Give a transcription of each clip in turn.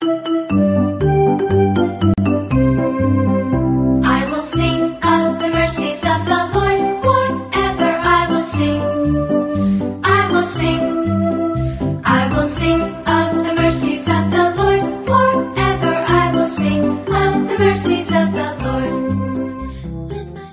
I will sing of the mercies of the Lord forever. I will sing. I will sing. I will sing of the mercies of the Lord forever. I will sing of the mercies of the Lord. With my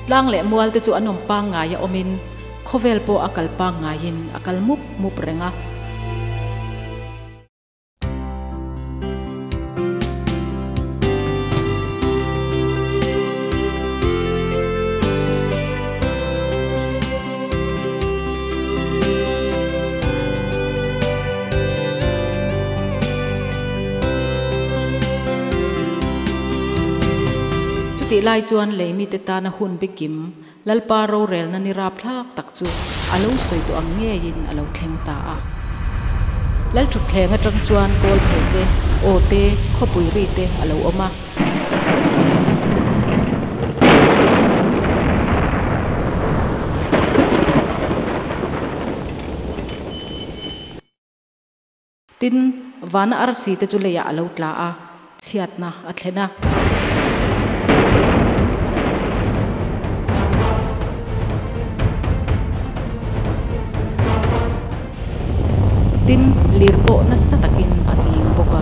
Tlang leh mual te chu an awm pangngai a awmin khawvel pawh a kal pangngaiin a kal mup mup reng a. Chutih lai chuan lei mite tana hun bikim Lalpa rorelna ni rapthlak tak chu a lo sawi tawh ang ngeiin a lo thleng ta a. Lalthutthleng atang chuan kawl phei te, aw te, khawpui ri te a lo awm a. Tin, vana arsi te chu leiah a lo tla a, chhiatna a thlen a. Tin, lir pawh nasa takin a nghing bawk a.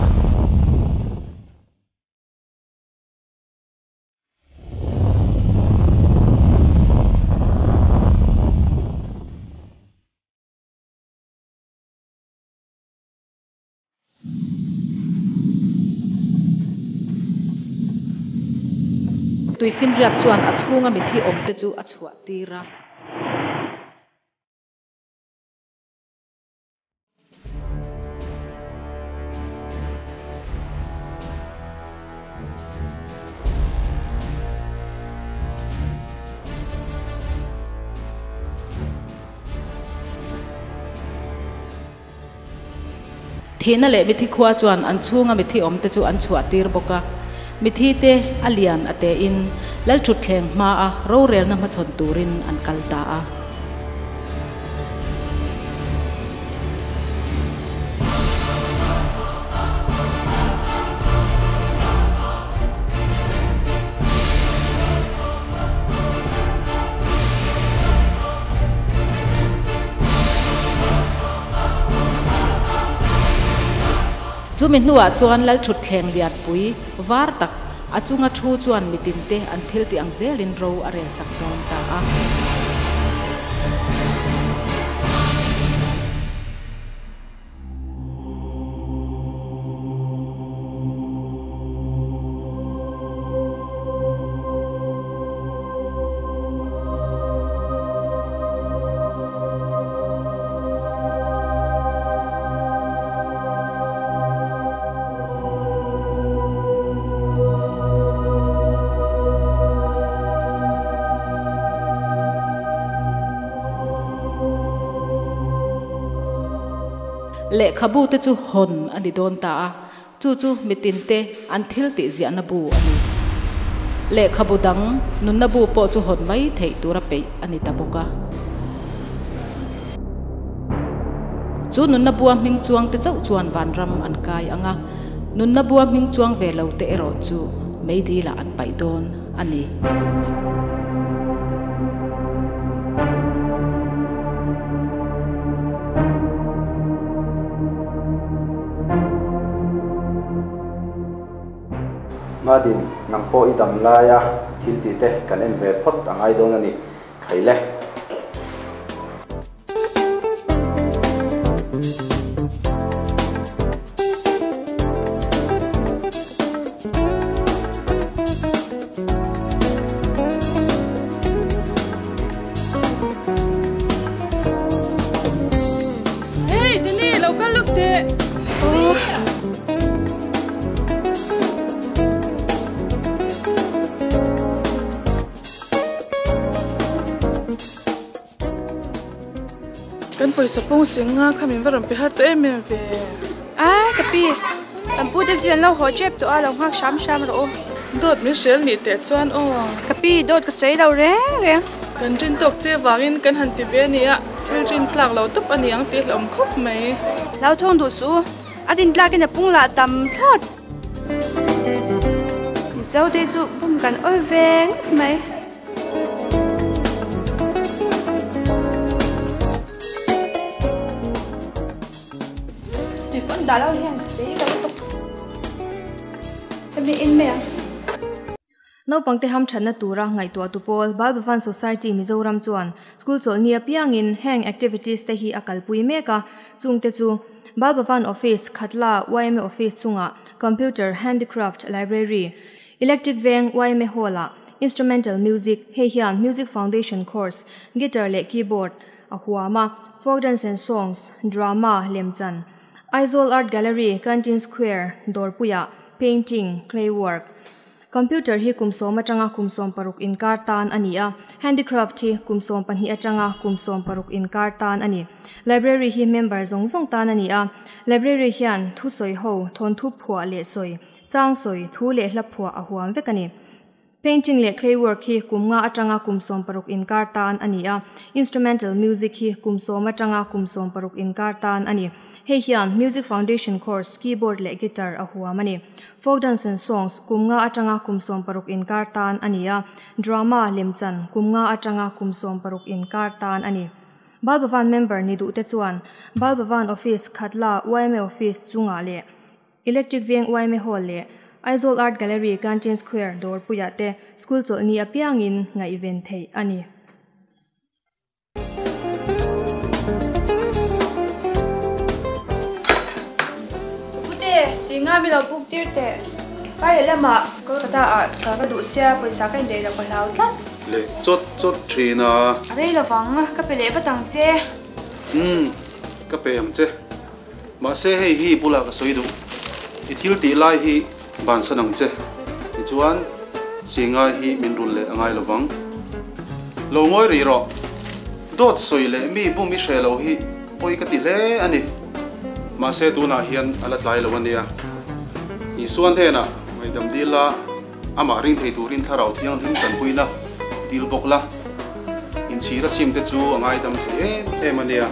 Tuifinriat chuan a chhunga mithi awmte chu a chhuah tir a. Thihna leh mithi khua chuan an chhunga mithi awmte chu an chhuah tir bawk a. Mithi te a lian a tein Lalthutthleng hmaa rorelna hmachhawn turin an kal ta a. Chumi hnuah chuan Lalthutthleng lianpui var tak a chunga thu chuan mitinte an thil tih ang zelin ro a relsak dawn ta a. Lehkhabu te chu hawn a ni dawn ta a. Chu chu mitinte an thiltih ziahna bu a ni. Lehkhabu dang, nunna bu pawh chu hawn mai theih tura peih a ni ta bawk a. Chu nunna bua hming chuangte chauh chuan vanram an kai ang a, nunna bua hming chuang ve lote erawh chu meidilah an paih dawn a ni. Madin, nang pawh i dam laia thil tih te kan en ve phawt a ngai dawn a ni, khai le. Hey, Dini, lo kal lawk teh. Kan pawisa pawng sing nga kha min va rawn pe har tawh em em ve. A, ka pi, kan pu te zin an lo haw tep tawh a, lo nghak hram hram rawh u. Dawt min hrel nih teh chuan aw. Ka pi, dawt ka sawi lo reng reng. Kan rin tawk che vangin kan han ti ve a nia, thil rin tlak lo tawp a ni ang tih hlauhawm khawp mai. Hlauthawng duh suh u, a rin tlakin a pung lah tam thlawt. Mizo te chu bum kan awl ve ngawt mai. Tui pawn dah lo hian sei lo lutuk. Hemi in mai ang. Naupangte hamthatna tura ngaihtuahtu pawl Bal Bhavan Society Mizoram chuan school chawlhni apiangin heng activities te hi a kalpui mek a, chungte chu Bal Bhavan Office, Khatla, yma Office chungah Computer, Handicraft, Library, Electric Veng yma Hall-ah Instrumental Music, hei hian Music Foundation Course, Guitar leh Keyboard, a huam a, Folk Dance and Songs, Drama, Lemchan, Aizawl Art Gallery, Canteen Square, Dawrpuiah, Painting, Clay Work. Computer hi kum sawm atanga kum 60 inkar tan a ni a, Handicraft hi kum 12 atanga kum 60 inkar tan a ni. Library hi member zawng zawng tan a ni a, Library hian thusawi ho, thawnthu phuah leh sawi, Chang sawi, thu leh hla phuah a huam vek a ni. Painting leh clay work hi kum nga atanga kum 60 inkar tan a ni a, instrumental music hi kum 10 atanga kum 60 inkar tan a ni. Hei hian Music Foundation Course, keyboard leh guitar a huam a ni. Folk dance and songs kum nga atanga kum 60 inkar tan a ni a, drama, lemchan, kum nga atanga kum 60 inkar tan a ni. Bal Bhavan member ni duhte chuan Bal Bhavan Office, Khatla, yma Office chungah leh Electric Veng yma Hall leh Aizawl Art Gallery, Canteen Square, Dawrpuiah te School chawlhni apiangin ngaihven theih a ni. Pute, Singa mi lo puk tir teh. Karleh lamah Kolkata ah ka va duh sia, pawisa ka indaih loh ka hlau tlat. Leh chawt chawt thin a. A rei lovang, ka pe leh vat ang che. Umm, ka pe ang che. Mahse hei hi bulah ka sawi duh, i thil tih lai hi bansan ang che, tichuan Singai hi min rul leh a ngai lovang. Lo ngawi rih rawh, dawt sawi leh mi bum i hre lo hi pawi ka ti hle a ni. Mahse tunah hian a la tlai lo a nia. Isua hnenah ngaihdam dil la, amah ring thei turin Thlarau Thianghlim tanpuina dil bawk la. Inchhir a sim te chu a ngaidam thei em em a nia.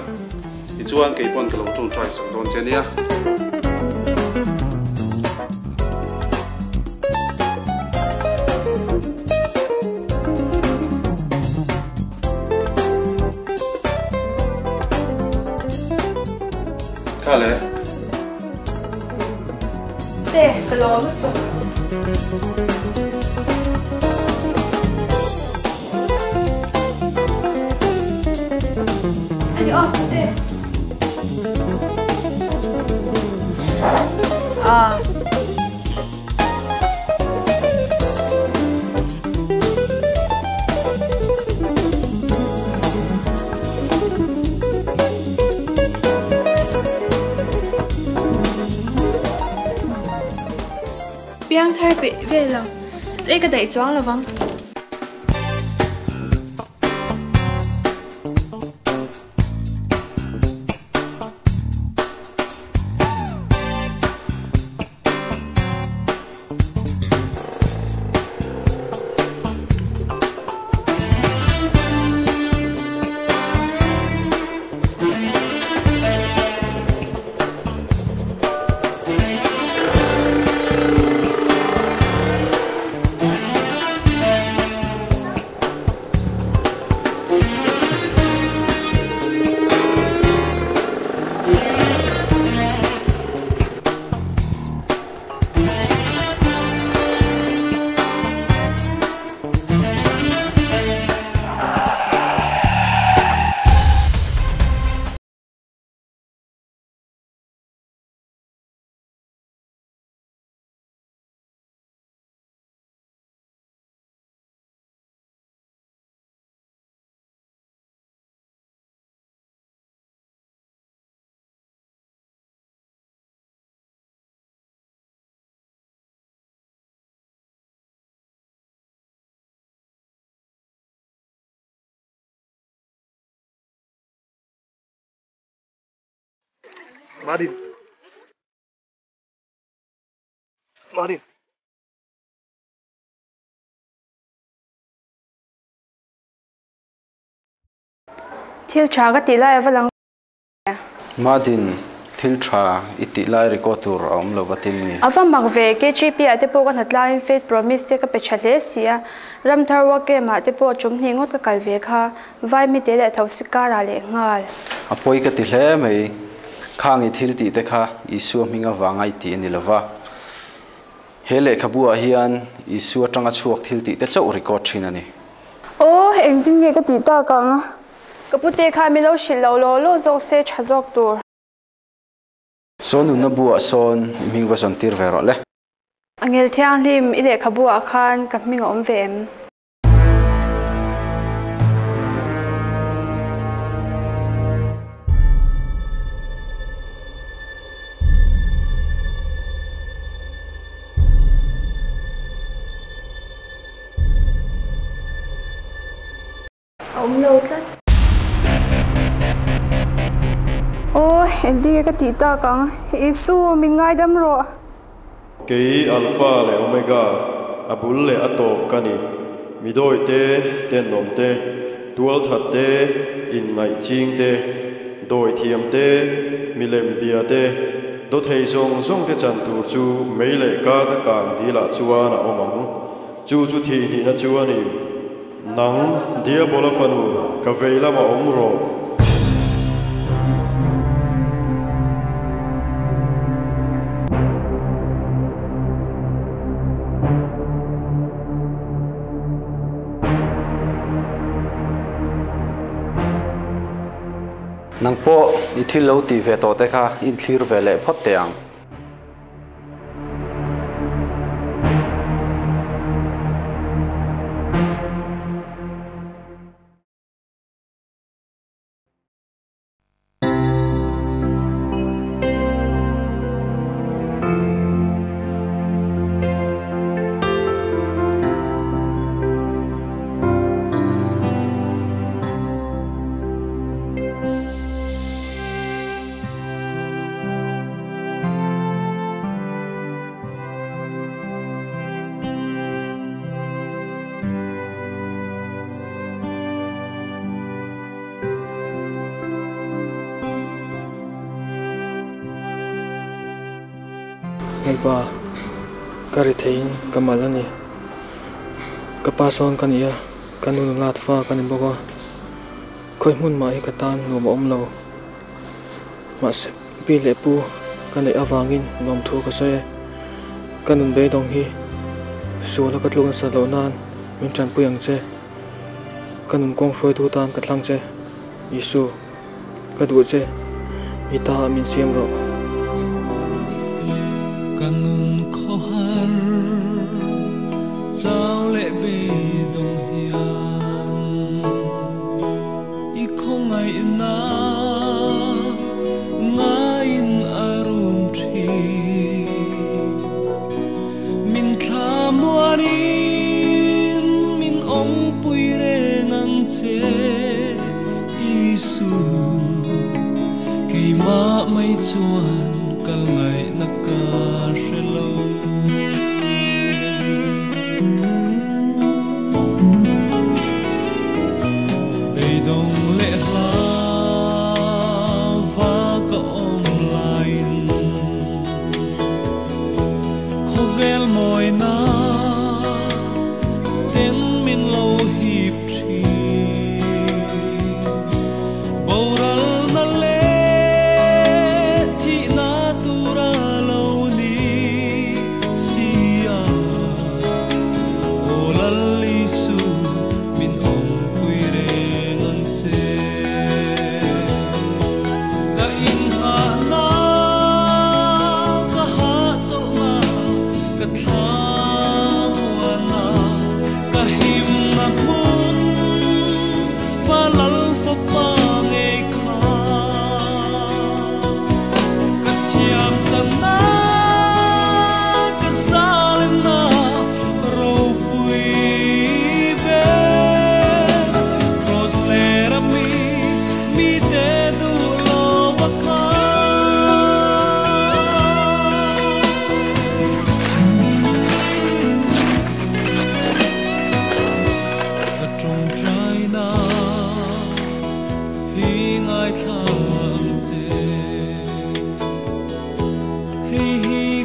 Tichuan kei pawn ka lo tawngtai sak dawn che nia. Kha le. Te, ka lawm lutuk. Ani aw, te. Ah. Piang thar peih vel lo, rei ka daih chuang lo vang. Madin. Madin. Thil tha ka tih lai a va lang. Madin, thil tha i tih lai record tur a awm lo va tin ni. A va mak ve, KGP ah te pawh ka hnatlaiin Faith Promise te ka pe tha hle si a, Ramthar Work Camp ah te pawh tum hnih ngawt ka kal ve kha, Vai mite leh thosi karah leh nghal. A pawi ka ti hle mai, khang i thil tih te kha Isua hming avanga i tih a ni lo va. He lehkhabu ah hian Isua tanga chhuak thil tih te chauh record thin a ni. Aw, engtin nge ka tih tak ang? Ka pute kha mi lo hrilh lo law law zawk se tha zawk tur. Saw nunna buah sawn i hming va zawn tir ve rawh le. Angel Thianghlim, i lehkhabu ah khan ka hming a awm ve em? A awm lo tlat. Aw, engtin nge ka tih tak ang? Isu, min ngaidam rawh. Kei Alpha leh Omega, a bul leh a tawp ka ni. Midawi te, tenawm te, tualthat te, inngaih ching te, dawi thiam te, milem bia te, dawthei zawng zawng te chan tur chu mei leh kat a kang dilah chuan a awm ang. Chu chu thihhnihna chu a ni. Nang, Diabola fanu, ka vei lamah awm rawh. Nang pawh i thil lo tih ve tawh te kha i inthlir ve leh phawt teh ang. Lalpa, ka ri theiin ka mal a ni. Ka pa sawn ka ni a, ka nu nulat fa ka ni bawk a. Khawi hmun mah hi ka tan nuam a awm lo. Mahse, pi leh pu ka neih avangin lawmthu ka sawi e. Ka nun beidawng hi suala ka tluk nasat loh nan min tanpui ang che. Ka nun kawng hruaitu tan ka thlang che, Isu, ka duh che, i ta ah min siam rawh. Ka nun khawhar chau leh beidawng hian i khawngaihna ngaiin a rum thin. Min thlamuanin min awmpui reng ang che Isu, keimah mai chuan kal ngaihna ka hre lo.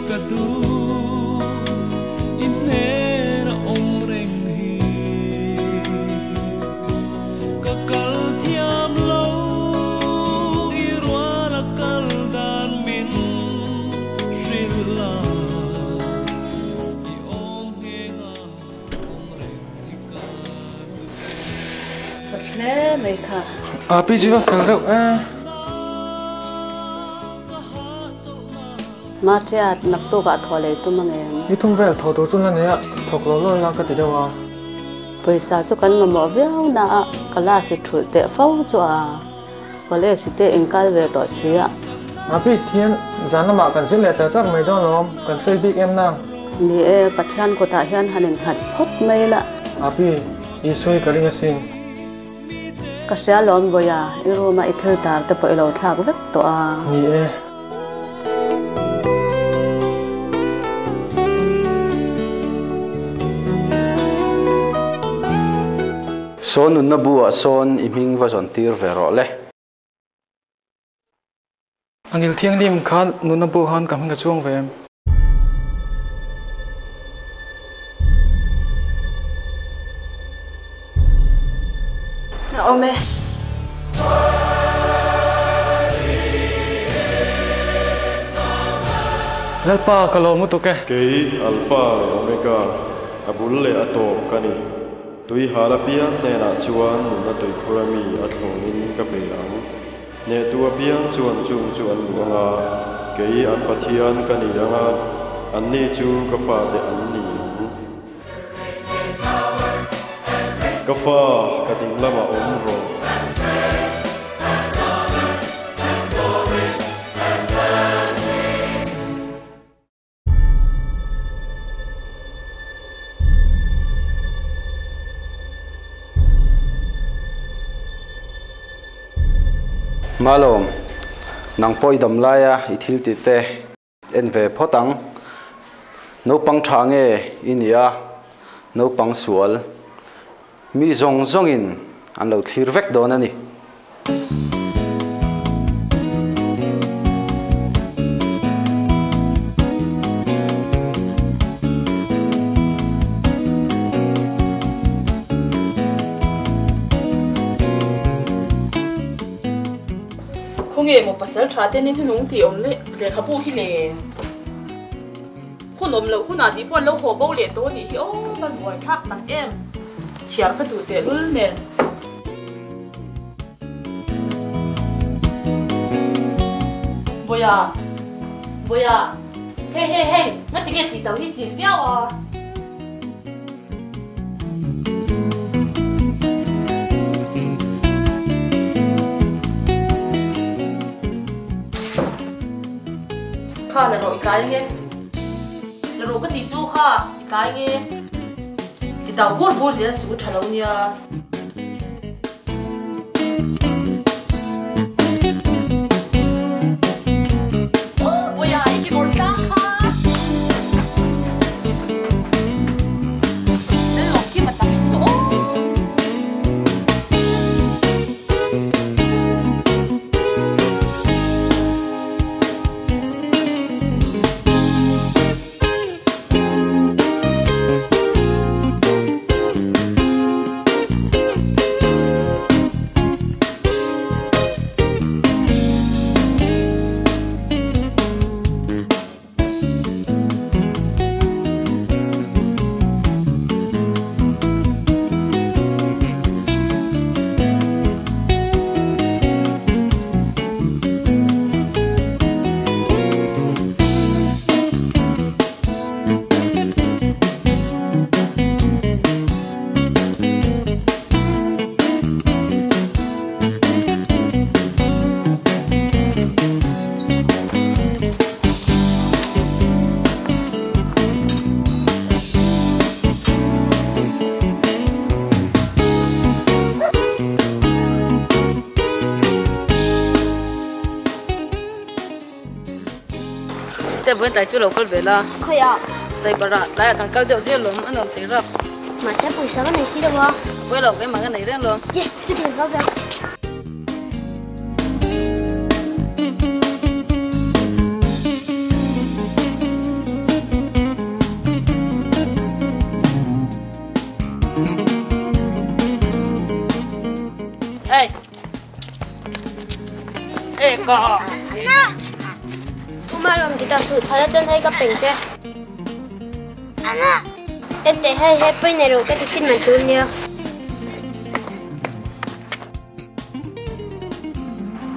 ka duh i hnena awm reng hi ka kal thiam lo i rual a kal dan min hrilh la i awm ngheng a awm reng hi ka duh. Ka thle mai kha. A pi chu va fel reuh e. Mahse naktukah thaw lei tum ang em? Ni thum vel thaw tur chu la nei a, thawk lo lo la ka ti deuh a. Pawisa chu kan mamawh viau na a, class i thulh teh fo chu a, college te inkal ve tawh si a. A bik hian zan lamah kan zir leh char char mai dawn lawm, kan fail bik em na? Ni e, Pathian kutah hian han innghat phawt mai la. Api, Isua hi ka ring asin. Ka hria lawm Vawiha, i room a i thil tar te pawh i lo thlak vek tawh a. Ni e. Saw nunna bu ah sawn i hming va zawn tir ve rawh le. Angil thianghlim khan nunna bu khan ka hming a chuang ve em? A awm e. Lalpa ka lawm lutuk e. Kei Alpha leh Omega, a bul leh a tawp ka ni. Tui hal apiang hnenah chuan nunna tuikhur ami a thlawnin ka pe ang. Hnehtu apiang chuan chung chu an luh ang a, kei an Pathian ka ni ang a, anni chu ka fate an ni ang. Ka fa, ka ding lamah awm rawh. Malawm, nang pawh i dam laia i thil tih te en ve phawt ang. Naupang tha nge i ni a, naupang sual. Mi zawng zawngin an lo thlir vek dawn a ni. Khawnge maw pasal tha te ni hnung tih awm leh lehkhabu hi le? Hun awm loh hunah tih pawh an lo haw bo leh tawh a nih hi aw, van buai thlak tak em. Chhiar ka duh teh lul nen. Vawiha, vawiha, hei hei hei, ngati nge tih tau hi chin viau a? Kha la rawh i tlai ange. La rawh ka tih chu kha i tlai ange. Ti tau bur bur zel su tha lo nia. Aw Bawiha i kekawr tlang kha. Lal Lawmkima tak hi chu aw. Te vawiin tlai chu lo kal ve la. Khawiah? Cyber ah tlaiah kan kal deuh zel lawm, a nuam thei raps. Mahse pawisa ka nei si lo a. Pawi lo, keimah ka nei reng lo. Yes, chuti kan kal ve ang. tawh suh phal a chuan hei ka peng che. Enteh hei he pawi nei rawh ka tiffin man tur nia.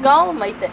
Kal mai teh.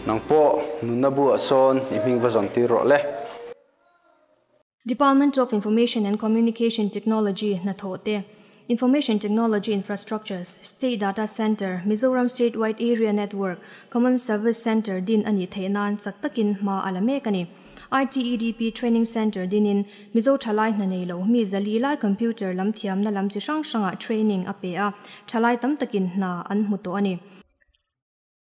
Nang pawh nunna buah sawn i hming va zawn tir rawh le. Department of Information and Communication Technology hnathawh te, Information Technology Infrastructures, State Data Centre, Mizoram State Wide Area Network, Common Service Centre din a nih theih nan chak takin hma a la mek a ni. ITEDP Training Centre dinin Mizo thalai hna nei lo mi zali lai computer lam thiamna lam chi hrang hrangah training a pe a, thalai tam takin hna an hmu tawh a ni.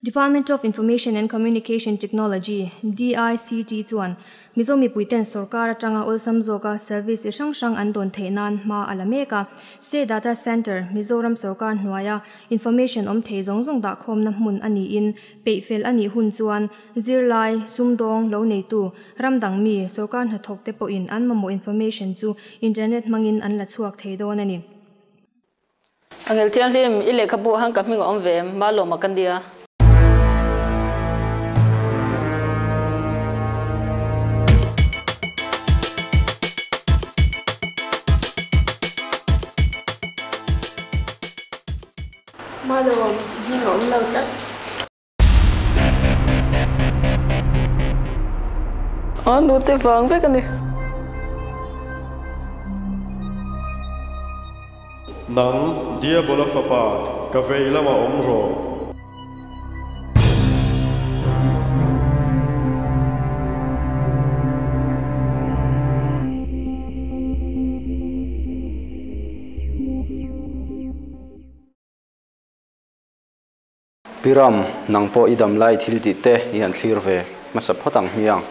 Department of Information and Communication Technology, DICT, chuan Mizo mipuiten sorkar atanga awlsam zawka service i hrang hrang an dawn theih nan hma a la mek a. State Data Centre, Mizoram sorkar hnuaia information awm thei zawng zawng dahkhawmna hmun a niin peihfel a nih hun chuan zirlai, sumdawng, lo neitu, ram dang mi, sorkar hnathawk te pawhin an mamawh information chu internet hmangin an la chhuak thei dawn a ni. Angel Thianghlim, i lehkhabu ah han ka hming a awm ve em? Malawma ka nia. Malawm, i hming a awm lo tlat. A nute vang vek a ni. Nang, Diabola fapa, ka vei lamah awm rawh. Pi Ram, nang pawh i dam lai thil tih te i han thlir ve hmasa phawt ang hmiang.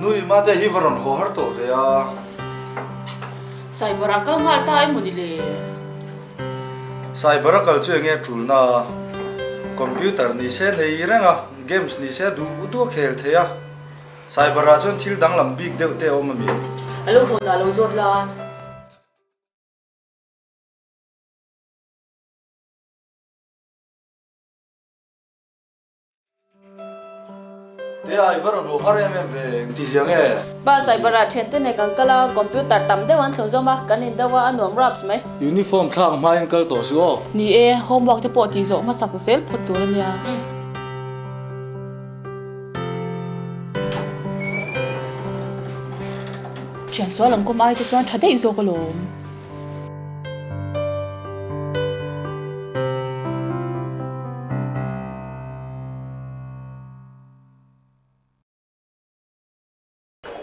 Nui mate hi va rawn haw har tawh ve a. Cyber ah kal nghal ta emaw ni le? Cyber a kal chu enge tulna a, computer ni se nei reng a, games ni se duh duh a khel thei a, cyber ah chuan thil danglam bik deuh te a awm ami? A lo hawn ah lo zawt la. Te ai va rawn ruah har em em ve, engti zia nge? Pa cyber ah thiante nen kan kal a, computer tam deuh an thlung zawm a, kan in deuh a, a nuam raps mai. Uniform thlak hmain kal tawh suh aw. Ni e, homework te pawh tih zawh hmasak zel phawt tur a nia. Thian sual ang kawm ai te chuan tha daih zawk alawm.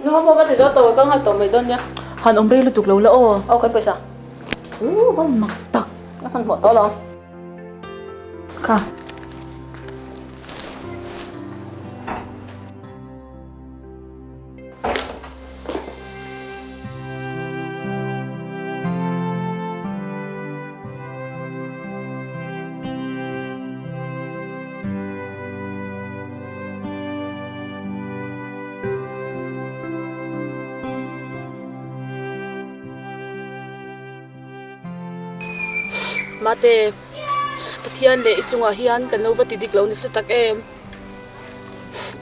Nu ho pawh ka ti zo tawh ka nghal tawh mai dawn nia. Han awm rei lutuk lo la aw. Aw kan pawisa. Ooh va mak tak. Ka hmanhmawh tawh lo. Kha. Mate, Pathian leh i chungah hian kan lo va ti dik lo nasa tak em?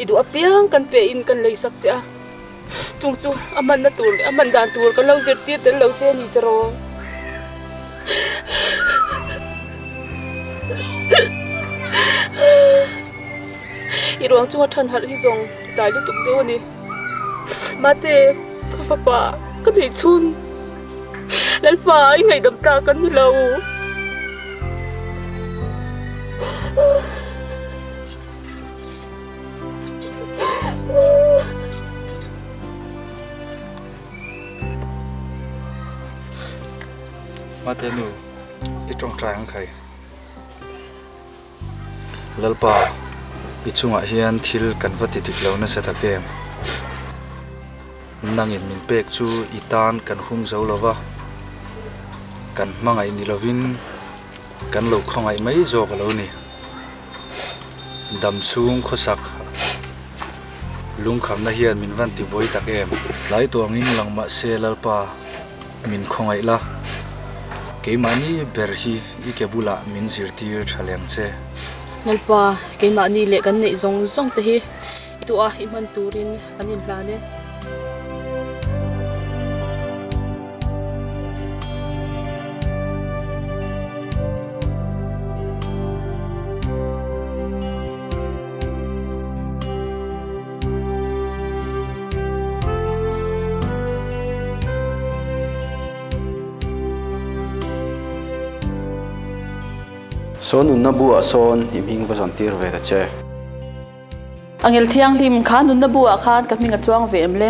I duh apiang kan pe in kan lei sak che a, chung chu a hmanna tur leh a hman dan tur kan lo zirtir tel lo che a ni tiraw? I ruang chunga than harh hi zawng i tlai lutuk deuh a ni. Mate, ka fapa ka neih chhun Lalpa i ngaihdam tlak an ni lo. Mate nu, i tawngtai ang khai. Lalpa, i chungah hian thil kan va ti dik lo nasa tak em? Nangin min pek chu i tan kan hum zo lo va, kan hmangaih ni lovin kan lo khawngaih mai zawk a lo ni. Dam chhung khawsak lungkhamna hian min van ti buai tak em? Tlai tuangin lang mah se Lalpa min khawngaih la, keimahni ber hi i ke bulah min zirtir tha leng che. Lalpa, keimahni leh kan neih zawng zawng te hi i duh a, i hman turin kan inhlan e. Saw nunna bu ah sawn i hming va zawn tir ve ta che. Angel thianghlim kha nunna bu ah khan ka hming a chuang ve em le?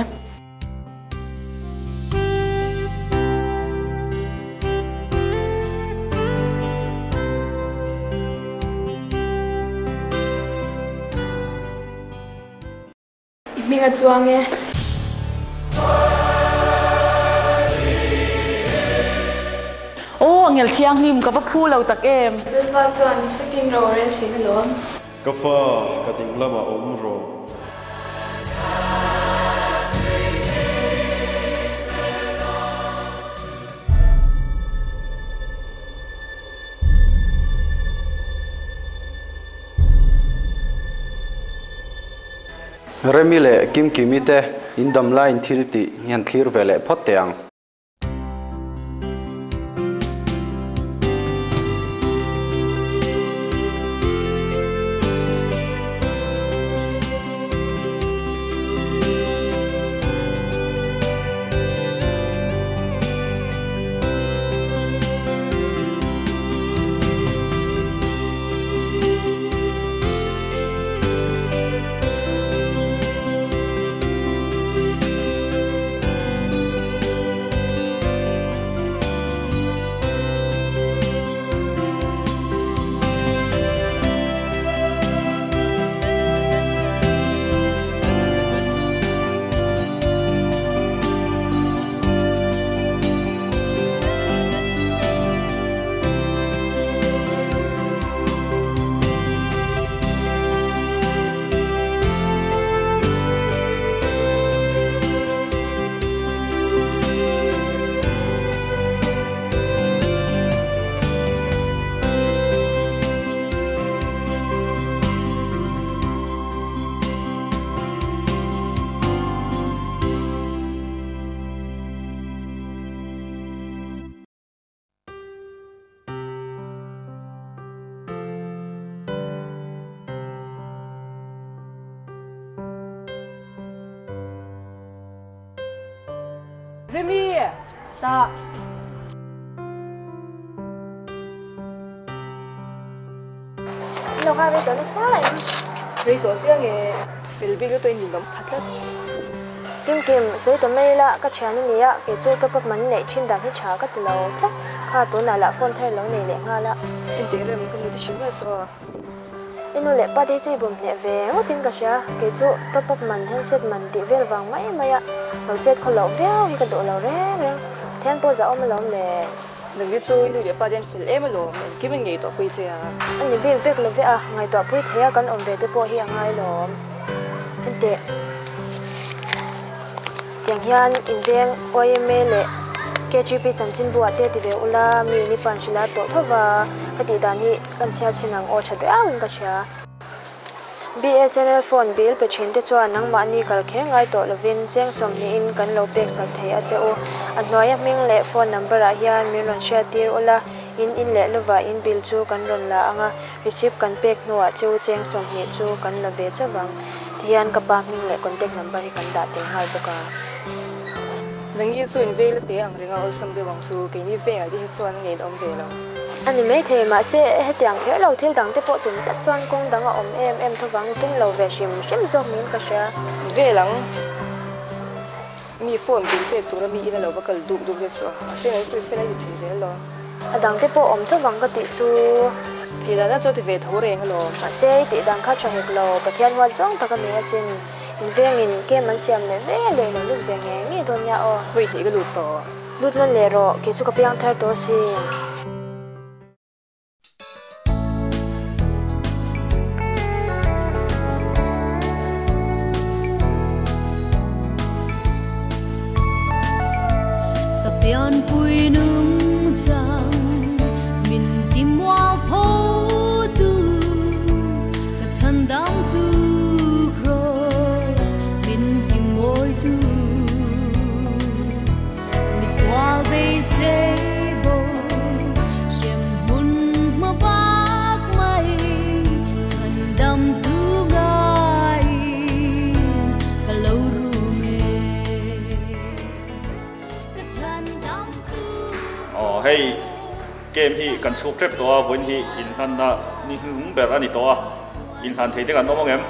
I hming a chuang e. Aw Angel Thianghlim ka va phu lo tak em. Lalpa chuan takin ro a rel thin alawm. Ka fa, ka ding lamah awm rawh. Remi leh Kimkimi te in dam laiin thil tih hi han thlir ve leh phawt teh ang. Remi, ta. Lo nga rei tawh nasa em? Rei tawh chiang e. Fel bik lutuk in ninawm pha tlat. Kimkim, sawi ta mai ila, ka thian a nia, kei chu top up man neih thin dan hi tha ka ti lo tlat. Kha tunah lah phone thar lo nei leh nghal a. Enteh rem ka nu te hrilh mai saw. I nu leh pa te chu i bawm hneh ve ngawtin ka hria, kei chu top up man handset man tih vel vang mai mai a lo chet khaw loh viau hi ka duh lo reng reng, thian pawh zahawm alawm le. Nang hi chu i nu leh pa te an fel em alawm, engkim in ngaihtuah pui che a. A ni bik vek lo ve a, ngaihtuah pui thei a kan awm ve te pawh hi a ngai lawm. Enteh, tiang hian inveng YMA leh KGP chanchinbu ah te ti ve ula, mi ni pan hrilh a tawh tho va, ka tih dan hi kan chhiar chhin ang aw tha viau in ka hria. BSNL phone bill pe thin te chuan nangmahni kal kher ngai tawh lovin cheng sawmhnihin kan lo pek sak thei a che u. A hnuaia hming leh phone number ah hian min rawn hriat tir ula, in in leh lovah in bill chu kan rawn la ang a, receipt kan pek hnuah che u cheng 20 chu kan la ve chauh ang. Tihian ka pa hming leh contact number hi kan dah tel nghal bawk a. Nangni chu in veil te ang ringa awlsam deuh ang chu, keini vengah te hi chuan a ngeiin awm ve lo. A ni maithei, mahse hetiang kher lo thil dang te pawh tum tlat chuan kawng dang a awm em em thovang tum lo ve hrim hrim zawk niin ka hria. Vel ang, mi phone bill pek tura mi ina lo va kal duk duk te chu a, mahse nang chu i fel a ti thei zel lo. A dang te pawh awm thovang ka tih chu. Thei dana chu a ti ve tho reng alawm. Mahse i tih dan kha tha hek lo, Pathian huat zawng tak a ni asin. Invengin kem an siam leh ve leh lo lut ve ngei ngei dawn nia aw. Vawi hnih ka lut tawh. Lut nawn leh rawh, kei chu ka piang thar tawh asin. Ka pianpui nung chang min ti mual pho tu ka chhan dam tu Kraws min ti mawi tu mi sual beisei bo hrem hmun hma bak mai chhan dam tu ngaiin ka lo rum e ka chhan dam tu Aw hei Game hi kan chhuk tep tawh a, vawiin hi inhlanna ni hnung ber a ni tawh a, inhlan thei te kan awm ang em?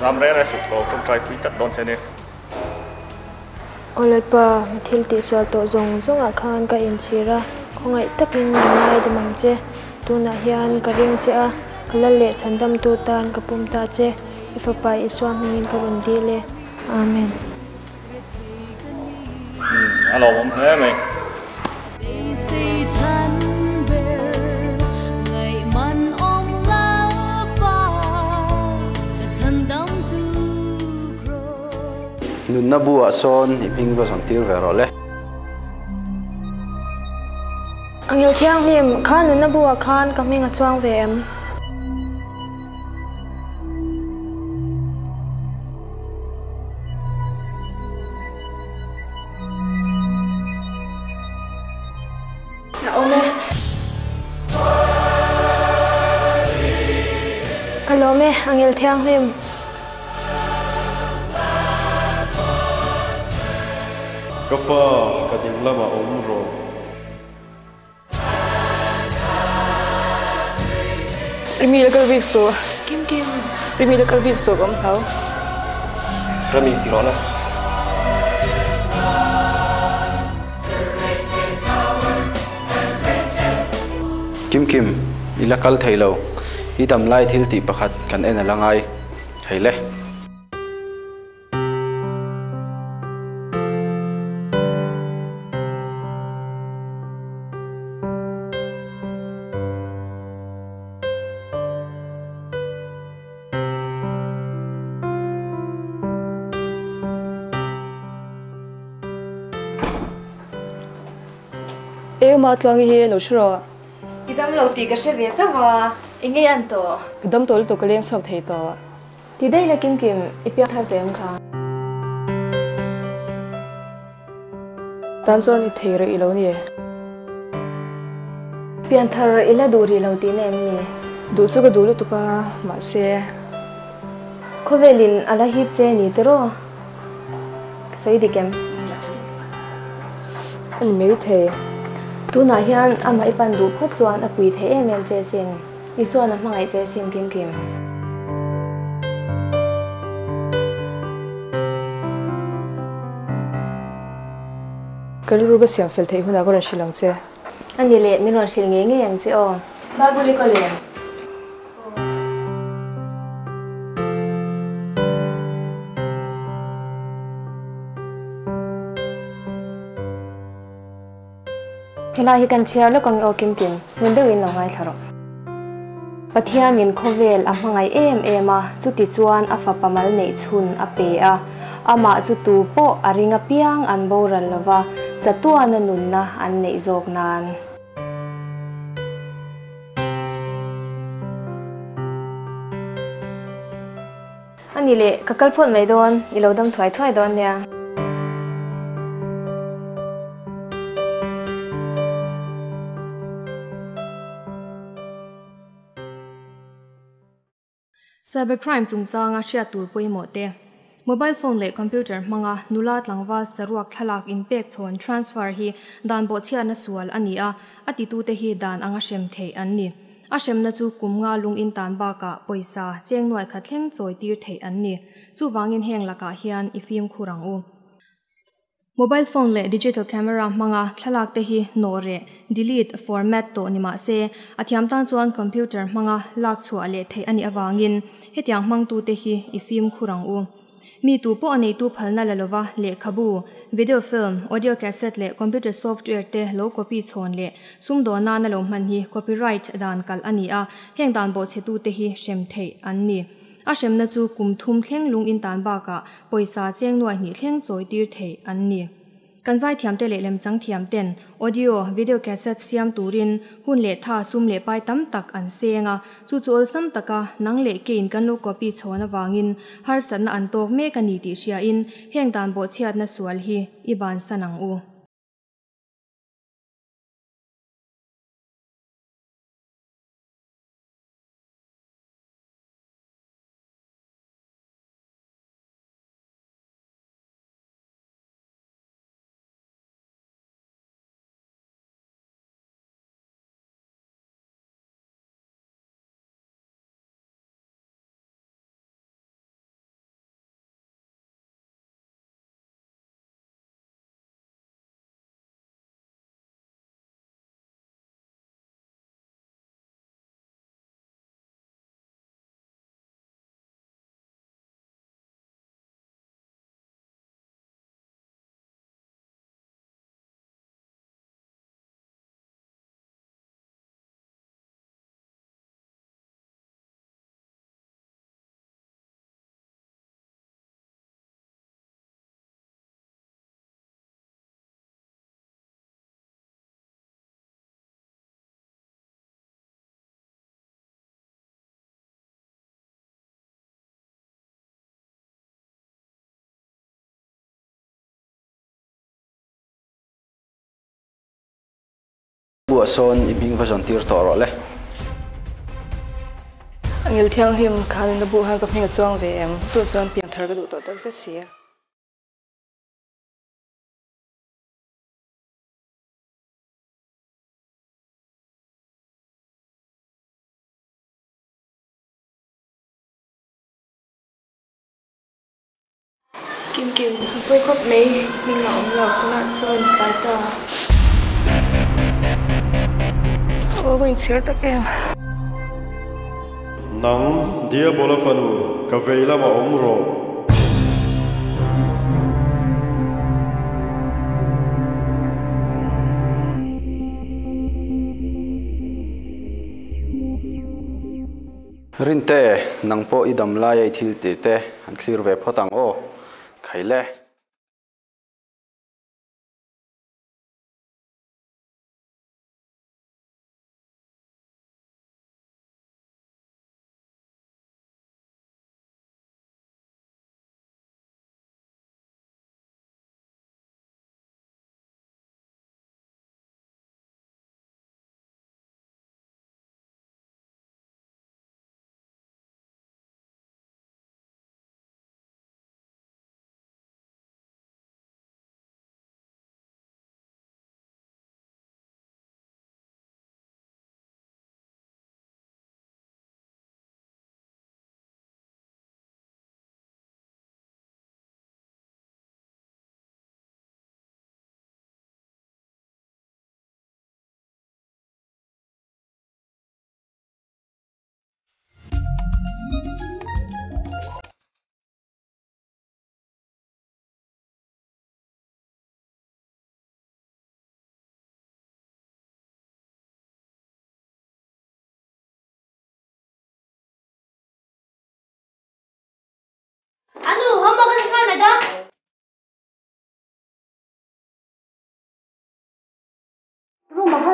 Zam reng reng suh tawh, tawngtai pui tlat dawn che ni. Aw Lalpa, mi thil tihsual tawh zawng zawngah khan ka inchhir a, khawngaih takin min ngaidam ang che. Tunah hian ka ring che a, ka lal leh chhandamtu tan ka pawm ta che. I Fapa Isua hmingin ka rawn dil e. Amen. Umm, a lawmawm hle mai. Nunna bu ah sawn i hming va zawn tir ve rawh le. Angel Thianghlim, kha nunna bu ah khan ka hming a chuang ve em? A awm e. Ka lawm e, Angel Thianghlim. Ka fa, ka ding lamah awm rawh. Rimi la kal bik suh. Kim Kim. Rimi la kal bik suh ka awm hlau. Rami ti rawh la. Kim Kim, i la kal thei lo. I dam lai thil tih pakhat kan en a la ngai. Hei le. Eu ma tluangi hi lo hre rawh. I dam lo tih ka hre ve chauh a, eng nge an tawh? Ka dam tawh lutuk ka leng chhuak thei tawh. Ti daih la Kim Kim, i piak thar teh ang kha. Tan chuan i thei rih lo ni. Pian thar i la duh rih lo tihna em ni? Duh chu ka duh lutuk a, mahse. Khawvelin a la hip che ni tiraw? Ka sawi dik em? A ni mai thei. Tunah hian amah i pan duh phawt chuan a pui thei em em che sin. Isuan a hmangaih che sin kim kim. Ka rilru ka siam fel theih hunah ka rawn hrilh ang che. A ni leh, min rawn hrilh ngei ngei ang che aw. Bible i ka lem. Helai hi kan chhiar lawk ang i aw Kim Kim, ngun deuhin lo ngaithla rawh. Pathianin khawvel a hmangaih em em a, chuti chuan a fapa mal neih chhun a pe a. Amah chu tu pawh a ring apiang an boral lova, chatuana nunna an neih zawk nan. A ni leh, ka kal phawt mai dawn, i lo dam thuai thuai dawn nia. Cybercrime chungchanga hriat tur pawimawh te, Mobile phone leh computer hmanga nula tlangval saruak thlalak inpek chhawn transfer hi dan bawhchhiatna sual a ni a, a titute hi dan anga hrem theih an ni. A hremna chu kum nga lung in tan bakah pawisa cheng nuai khat thleng chawi tir theih an ni. Chuvangin heng lakah hian i fimkhur ang u. Mobile phone leh digital camera hmanga thlalak te hi nawh reh, delete, format tawh ni mah se, a thiam tan chuan computer hmanga lak chhuah leh theih a nih avangin hetiang hmangtute hi i fimkhur ang u. Mi tu pawh a neitu phalna la lova lehkhabu, video film, audio cassette leh computer software te lo copy chhawn leh sumdawn nana lo hman hi copyright dan kalh a ni a, heng dan bawhchhetute hi hrem theih an ni. A hremna chu kum thum thleng lung in tan bakah pawisa cheng nuai hnih thleng chawi tir theih an ni. Kan zaithiamte leh lemchang thiamten audio, video cassette siam turin hun leh tha sum leh pai tam tak an seng a, chu chu awlsam taka nang leh kein kan lo copy chhawn avangin harsatna an tawk mek a ni tih hriain heng dan bawhchhiatna sual hi i bansan ang u. Buah sawn i hming va zawn tir tawh rawh le. Angel thianghlim khan na buh khan ka hming a chuang ve em? Tun chuan pianthar ka duh tawh tak zet si a. Kim Kim, a pawi khawp mai, hming a awm lo, tunah chuan tlai ta. Aw ka inchhir tak em. Nang, Diabola fanu, ka vei lamah awm rawh. Rinte, nang pawh i dam laia i thil tih te an thlir ve phawt ang aw, khai le.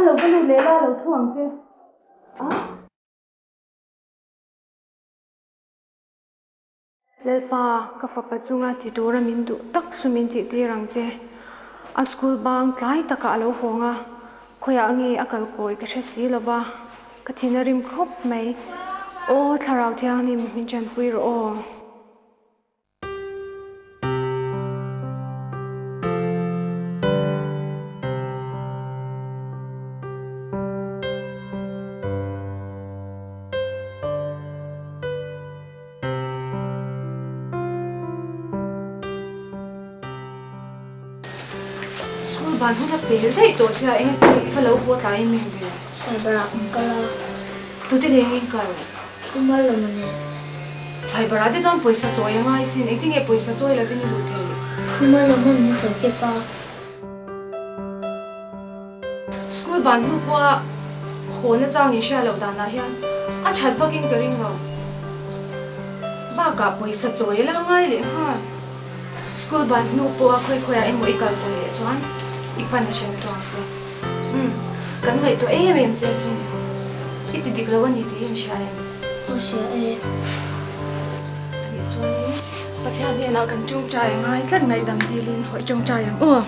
Tikhan lo va lut leh la, lo thu ang che. A. Lalpa, ka fapa chunga ti tura min duh tak chu min tih tir ang che. A school bang tlai takah a lo hawng a, khawiah nge a kal kawi ka hre si lo va, ka thin a rim khawp mai. Aw Thlarau Thianghlim, min tanpui rawh aw. School ban hun a pel daih tawh sia eng ati i va lo haw tlai em em ve? Cyber ah kan kal a. Tute nen in kal? Pu Malawma nen. Cyber ah te chuan pawisa chawi a ngai sin, engtin nge pawisa chawi lovin i luh theih? Pu Malawma min chawi kep a. School ban hnu pawha haw na chang in hria loh danah hian a that vakin ka ring lo. Bakah pawisa chawi la ngai leh nghal. School ban hnu pawha khawi khawiah emaw i kal kawi leh chuan i pan a hrem tawh ang che. Umm, kan ngaihtuah em em che sin. I ti dik lo a ni tih i inhria em? Aw hria e. Anih chuanin Pathian hnenah kan tawngtai a ngai tlat ngaihdam dilin hawi tawngtai ang aw.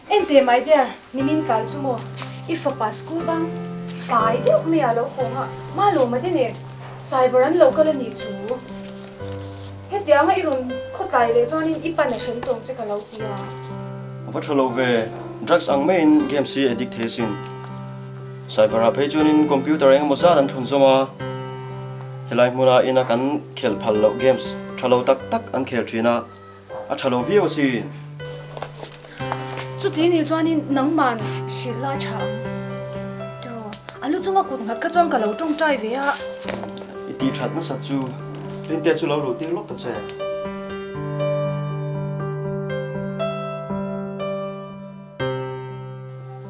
Enteh my dear, nimin tlai chu maw i fapa school bang tlai deuh mai ah lo hawng a, ma lawm a te nen cyber an lo kal a nih chu. Hetianga i rawn khaw tlai leh chuanin i pan a hren tawng che ka lo ti a. A va tha lo ve, drugs ang maiin games hi addict thei asin. Cyber ah phei chuanin computer eng emaw zat an thlun zawm a, helai hmuna ina kan khelh phal loh games tha lo tak tak an khel thin a. A tha lo viau asin. Chuti nih chuanin nangman hrilh la tha ang. Tiraw, a lu chunga kut nghat kha chuan ka lo tawngtai ve a. I tih that nasat chu Rintea chu lo luh tir lawk ta che.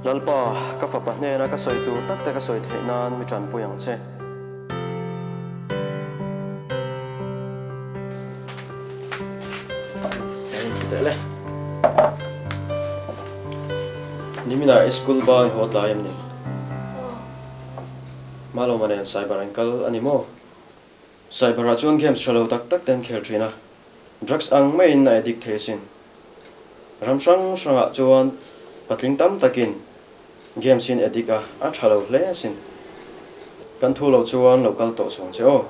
Lalpa, ka fapa hnena ka sawi tur tak te ka sawi theih nan mi tanpui ang che. Nimina i school ba i haw tlai em ni? Malawma nen cyber an kal a ni maw? Cyber ah chuan games tha lo tak tak te an khel thin a, drugs ang maiin a addict thei asin. Ram hrang hrangah chuan patling tam takin games hi an addict a, a tha lo hle asin. Kan thu lo chuan lo kal tawh suang che aw.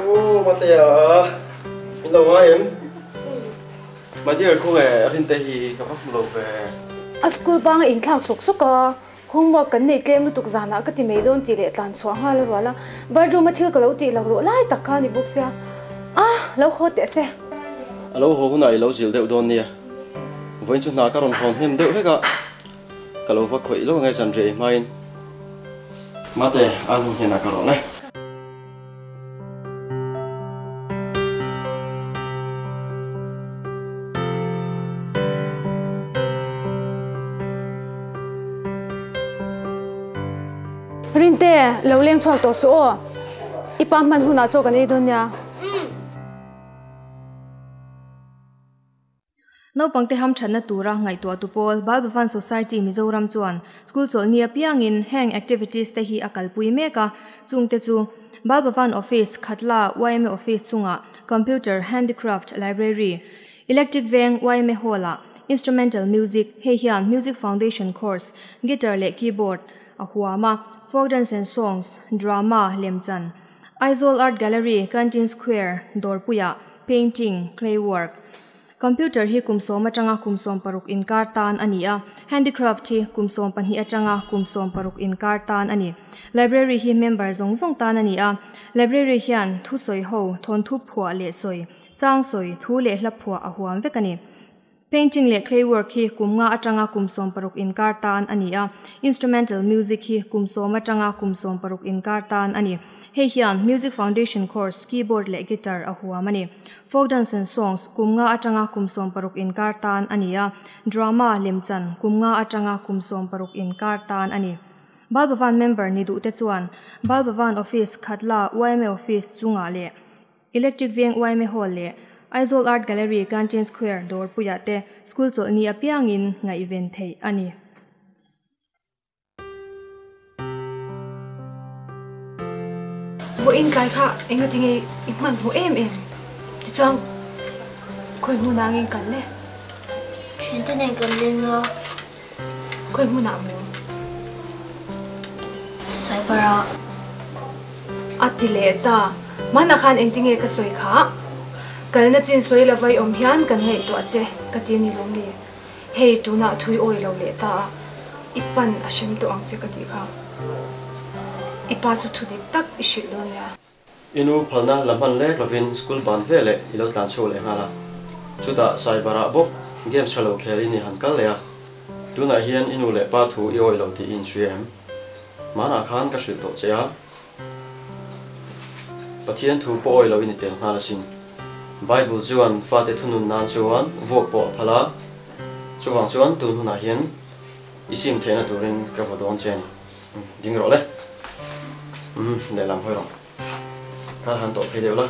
Aw Matea, min lo ngai em? My dear khawnge Rinte hi ka va hmu lo ve. A school banga inthlak sawk sawk a, homework kan nei tlem lutuk zanah ka ti mai dawn tih leh tlan chhuah nghal a rual a, bathroom a thil ka lo tih lak rawh lai tak kha a ni bawk sia, ah lo haw teh se. A lo haw hunah i lo zil deuh dawn nia, vawiin chu hna ka rawn haw hnem deuh hlek a. Ka lo va khawih lo ange zanriah i hmain. Mate, a nu hnenah ka rawn e. Rinte, lo leng chhuak tawh suh aw. I pa hman hunah chaw kan ei dawn nia. Naupangte hamthatna tura ngaihtuah tu pawl Bal Bhavan Society Mizoram chuan school chawlhni apiangin heng activities te hi a kalpui mek a, chungte chu Bal Bhavan Office, Khatla yma Office chungah Computer, Handicraft, Library, Electric Veng yma Hall-ah Instrumental Music, hei hian Music Foundation Course, Guitar leh Keyboard a huam a, Folk Dance and Songs, Drama, Lemchan, Aizawl Art Gallery, Canteen Square, Dawrpuiah Painting, Clay Work. Computer hi kum sawm atanga kum 60 inkar tan a ni a, Handicraft hi kum 12 atanga kum 60 inkar tan a ni. Library hi member zawng zawng tan a ni a, Library hian thusawi ho, thawnthu phuah leh sawi, chang sawi, thu leh hla phuah a huam vek a ni. Painting leh clay work hi kum nga atanga kum 60 inkar tan a ni a, Instrumental music hi kum 10 atanga kum 60 inkar tan a ni. Hei hian Music Foundation Course, Keyboard leh Guitar a huam a ni. Folk Dance and Songs kum nga atanga kum 60 inkar tan a ni a, Drama, Lemchan, kum nga atanga kum 60 inkar tan a ni. Bal Bhavan member ni duh te chuan Bal Bhavan Office, Khatla, yma Office chungah leh Electric Veng yma Hall leh Aizawl Art Gallery, Canteen Square, Dawrpuiah te School chawlhni apiangin ngaihven theih a ni. Vawiin tlai kha enga tinge i hmanhmawh em em? Tichuan khawi hmunah angin kal le? Thiante nen kan leng a. Khawi hmunah maw? Cyber ah. A ti leh ta. Hmanah khan engtinge ka sawi kha? Kalna chin sawi lova i awm hian kan ngaihtuah che ka ti a ni lawm ni? Hei tunah thui awi lo leh ta a, i pan a hrem tawh ang che ka tih kha. I pa chu thu dik tak i hrilh dawn nia. I nu phalna la hman lek lovin school ban veleh i lo tlan chhuak leh nghal a. Chutah cyber ah bawk games tha lo khel in i han kal leh a. Tunah hian i nu leh pa thu i awi lo tih i inhria em? Hmanah khan ka hrilh tawh che a. Pathian thu pawh awi lo i ni tel nghal asin. Bible chuan fate thunun nan chuan vuak pawh a phal a. Chuvang chuan tun hunah hian i sim theihna turin ka vaw dawn che a ni. Ding rawh le. Umm lehlam hawi rawh. Kha han tawh phei deuh la.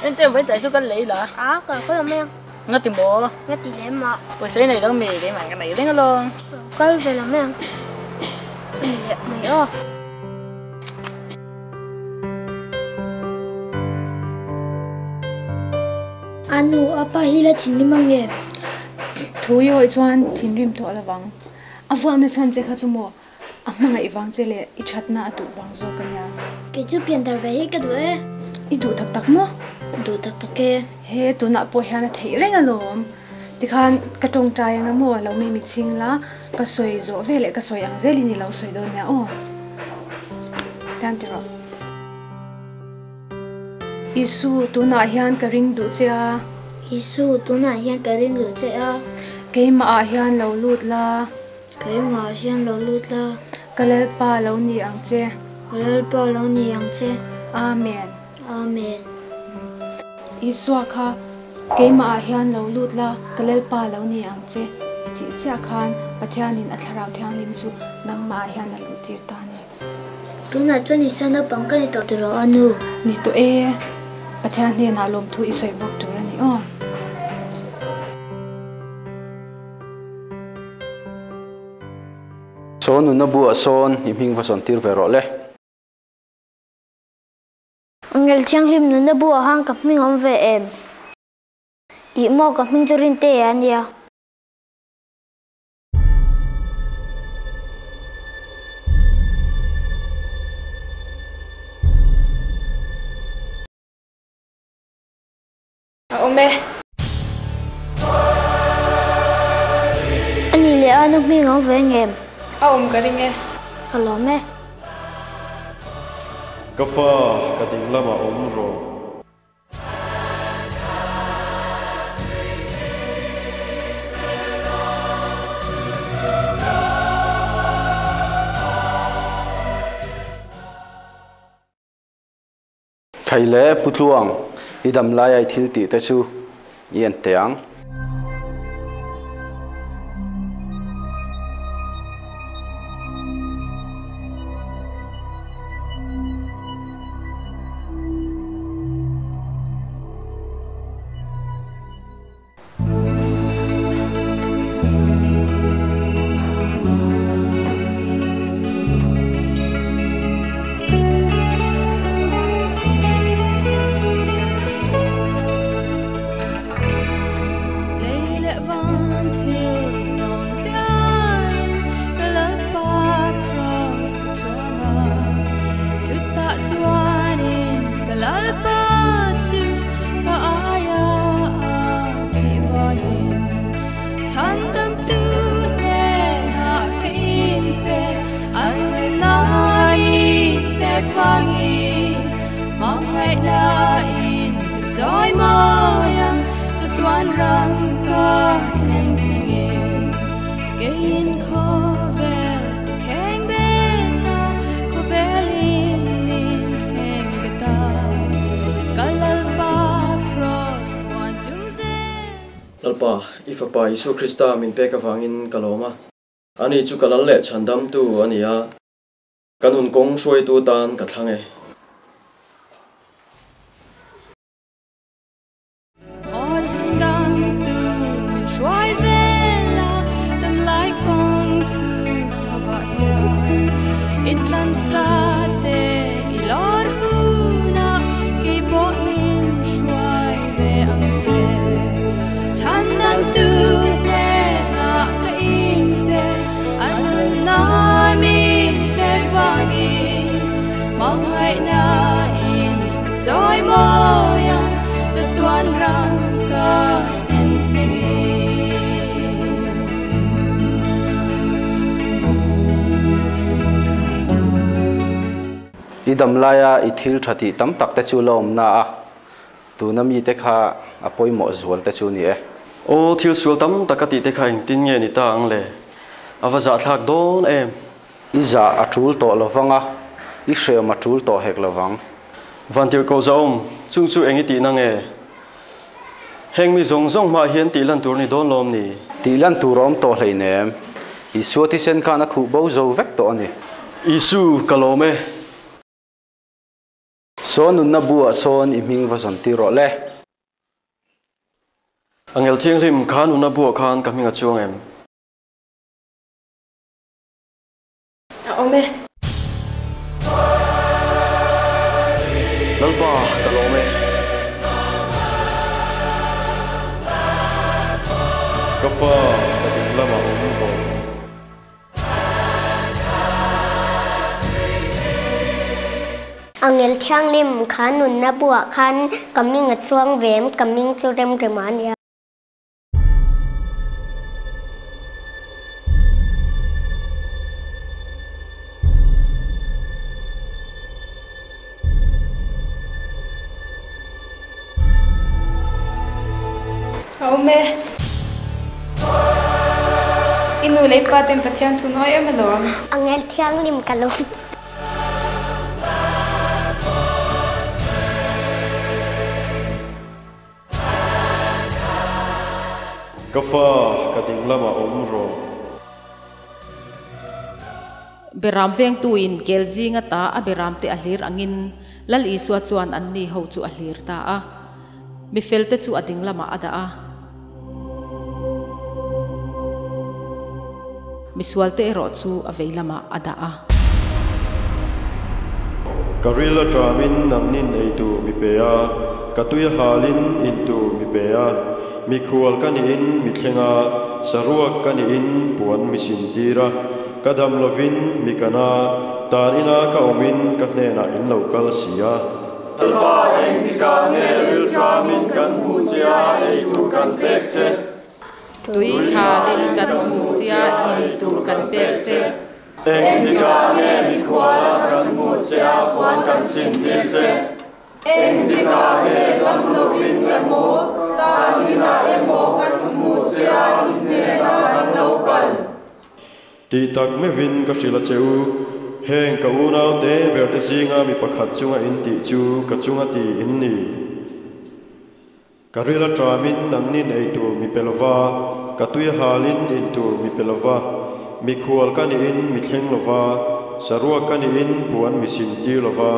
Ente vai tlai chu kan lei la. A ka kal mai ang. Nga ti maw? Nga ti lem a. Pawisa i nei lo mi keimah ka nei reng alawm. Kal ve lo mai ang. A ni leh mai aw. A nu, a pa hi la thinrim ang em? Thu i awih chuan thinrim tawh lovang. A vuahna chhan che kha chu maw a hmangaih vang che leh i thatna a duh vang zawk a nia. Kei chu pian dar ve hi ka duh e. I duh tak tak maw? Duh tak tak e. He tunah pawh hian a theih reng alawm. Tikhan ka tawngtai anga maw lo mi mi chhing la, ka sawi zawh ve leh ka sawi ang zelin i lo sawi dawn nia aw. Tian ti rawh. Isu, tunah hian ka ring duh che a. Isu, tunah hian ka ring duh che a. Keimah ah hian lo lut la. Keimah ah hian lo lut la. Ka Lalpa lo ni ang che. Ka Lalpa lo ni ang che. Amen. Amen. Isua kha keimah ah hian lo lut la, ka Lalpa lo ni ang che i tih chiah khan Pathianin a Thlarau Thianghlim chu nangmah ah hian a luhtir ta a ni. Tunah chuan Isua naupang ka ni tawh tiraw a nu? Ni tawh e, Pathian hnenah lawmthu i sawi bawk tur a ni aw. Saw nunna buah sawn i hming va sawn tir ve rawh le. Ngel thianghlim nunna buah khan ka hming awm ve em? Ih maw ka hming chu Rinte a nia. A awm e. A nih leh a nu hming awm ve ngem? A awm ka ring e. Ka lawm e. Ka fa, ka ding lamah awm rawh. Khaile Putluang i dam lai ai thil tih te chu i en teh ang. Lalpa, i Fapa Isua Krista min pek avangin ka lawm a. Ani chu ka lal leh chhandamtu a ni a, ka nun kawng hruaitu tan ka thlang e. I dam laia i thil tha tih tam tak te chu la awm na a, tuna mite kha a pawimawh zual te chu ni e. Aw, thil sual tam tak a tih te kha engtin nge ni ta ang le? A va zahthlak dawn em? I zah a tul tawh lovang a, i hreawm a tul tawh hek lovang. Vantirhkoh zahawm, chung chu eng i tihna nge? Heng mi zawng zawng hmaah hian tih lan tur ni dawn lawm ni? Tih lan tur a awm tawh hleinem. Isua thisen khan a khuh bo zo vek tawh a ni. Isu, ka lawm e. Saw nunna buah sawn i hming va zawn tir rawh le. Angel Thianghlim, kha nunna buah khan ka hming a chuang em? A awm e. Lalpa, ka lawm e. Ka pa, ka ding lamah awm rawh. Angel Thianghlim, kha nunna buah khan ka hming a chuang ve em? Ka hming chu Remrema a nia. A awm e. I nu leh i pa ten Pathian thu nawi em alawm. Angel Thianghlim ka lawm. Ka fa, ka ding lamah awm rawh. Beram vengtuin kel zinga ta a beramte a hlir angin Lal Isua chuan anni ho chu a hlir ta a. Mi felte chu a ding lamah a dah a. Misualte erawh chu a vei lamah a dah a. Ka ril a ṭamin nangnin ei tur mi pe a, ka tui a halin in tur mi pe a, mikhual ka nihin mi thleng a, saruak ka nihin puan mi sin tir a, ka dam lovin mi kan a, tan ina ka awmin ka hnenah in lo kal si a. Lalpa, engtikah nge ril ṭamin kan hmuh che a, ei tur kan pek che? Tui halin kan hmuh che a, in tur kan pek che. Engtikah nge mikhuala kan hmuh che a, puan kan sin tir che? Engtikah nge dam lovin emaw, tan inah emaw kan hmuh che a, i hnenah kan lo kal? Tih tak meuhin ka hrilh a che u, Heng ka unau te ber te zinga mi pakhat chunga in tih chu ka chunga ti in ni. Ka ril a ṭamin nangnin ei tur mi pe lova, ka tui a halin in tur mi pe lova, mikhual ka nihin mi thleng lova, saruak ka nihin puan mi sin tir lova,